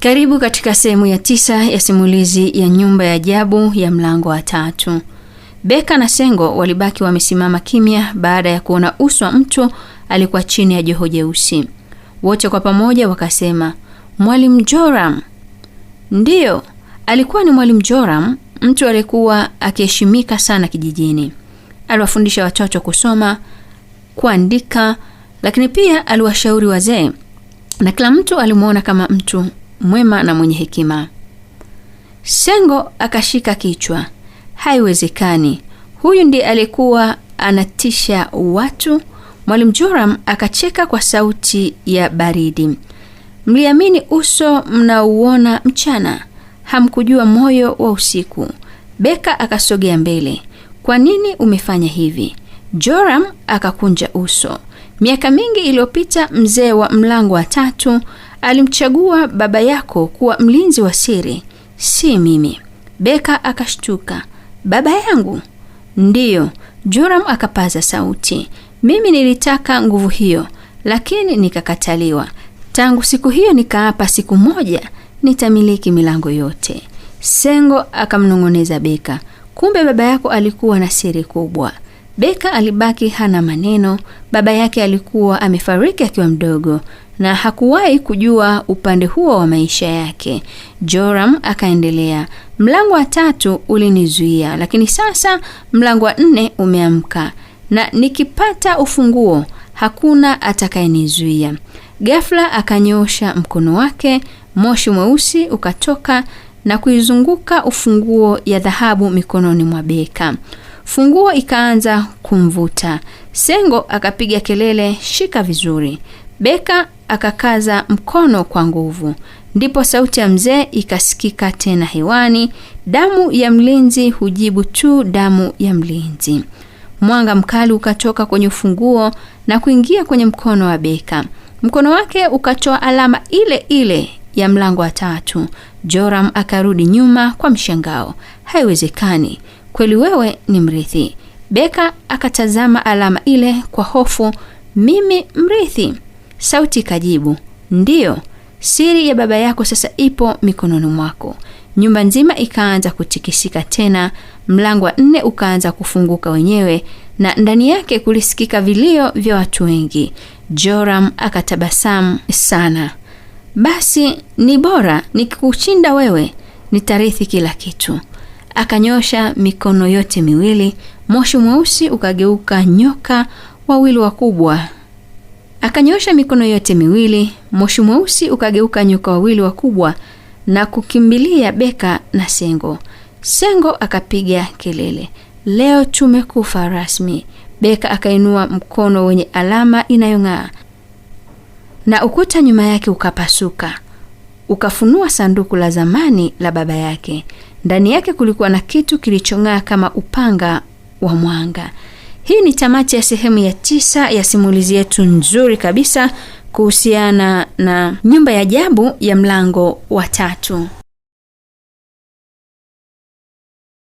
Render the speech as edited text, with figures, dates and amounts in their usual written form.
Karibu katika sehemu ya 9 ya simulizi ya Nyumba ya Ajabu ya Mlango wa 3. Beka na Sengo walibaki wamesimama kimya baada ya kuona uso wa mtu alikuwa chini ya joho jeusi. Wote kwa pamoja wakasema, Mwalimu Joram. Ndiyo, alikuwa ni Mwalimu Joram, mtu aliyekuwa akiheshimika sana kijijini. Aliwafundisha watoto kusoma, kuandika, lakini pia aliwashauri wazee, na kila mtu alimuona kama mtu mwema na mwenye hekima. Sengo akashika kichwa. Haiwezekani, huyu ndiye alikuwa anatisha watu. Mwalimu Joram akacheka kwa sauti ya baridi. Mliamini uso mnauona mchana, hamkujua moyo wa usiku. Beka akasogea mbele. Kwa nini umefanya hivi? Joram akakunja uso. Miaka mingi iliyopita mzee wa mlango wa 3 alimchagua baba yako kuwa mlinzi wa siri, si mimi. Beka akashtuka. Baba yangu? Ndiyo, Joram akapaza sauti. Mimi nilitaka nguvu hiyo, lakini nikakataliwa. Tangu siku hiyo nikaapa siku moja nitamiliki milango yote. Sengo akamnong'oneza Beka, kumbe baba yako alikuwa na siri kubwa. Beka alibaki hana maneno. Baba yake alikuwa amefariki akiwa mdogo na hakuwahi kujua upande huo wa maisha yake. Joram akaendelea, mlango wa 3 ulinizuia, lakini sasa mlango wa 4 umeamka, na nikipata ufunguo hakuna atakayenizuia. Ghafla akanyoosha mkono wake, moshi mweusi ukatoka na kuizunguka ufunguo ya dhahabu mikononi mwa Beka. Funguo ikaanza kumvuta. Sengo akapiga kelele, shika vizuri. Beka akakaza mkono kwa nguvu. Ndipo sauti ya mzee ikasikika tena hewani, damu ya mlinzi hujibu tu damu ya mlinzi. Mwanga mkali ukatoka kwenye ufunguo na kuingia kwenye mkono wa Beka. Mkono wake ukatoa alama ile ile ya mlango wa 3. Joram akarudi nyuma kwa mshangao. Haiwezekani, kweli wewe ni mrithi? Beka akatazama alama ile kwa hofu. Mimi mrithi? Sauti ikajibu, ndiyo, siri ya baba yako sasa ipo mikononi mwako. Nyumba nzima ikaanza kutikisika tena, mlango wa 4 ukaanza kufunguka wenyewe na ndani yake kulisikika vilio vya watu wengi. Joram akatabasamu sana. Basi ni bora nikikushinda wewe, nitarithi kila kitu. Akanyosha mikono yote miwili, moshi mweusi ukageuka nyoka wawili wakubwa. Akanyosha mikono yote miwili, moshi mweusi ukageuka nyoka wawili wakubwa na kukimbilia Beka na Sengo. Sengo akapiga kelele, leo tumekufa rasmi. Beka akainua mkono wenye alama inayong'aa na ukuta nyuma yake ukapasuka, ukafunua sanduku la zamani la baba yake. Ndani yake kulikuwa na kitu kilichong'aa kama upanga wa mwanga. Hii ni tamati ya sehemu ya 9 ya simulizi yetu nzuri kabisa kuhusiana na Nyumba ya Ajabu ya Mlango wa 3.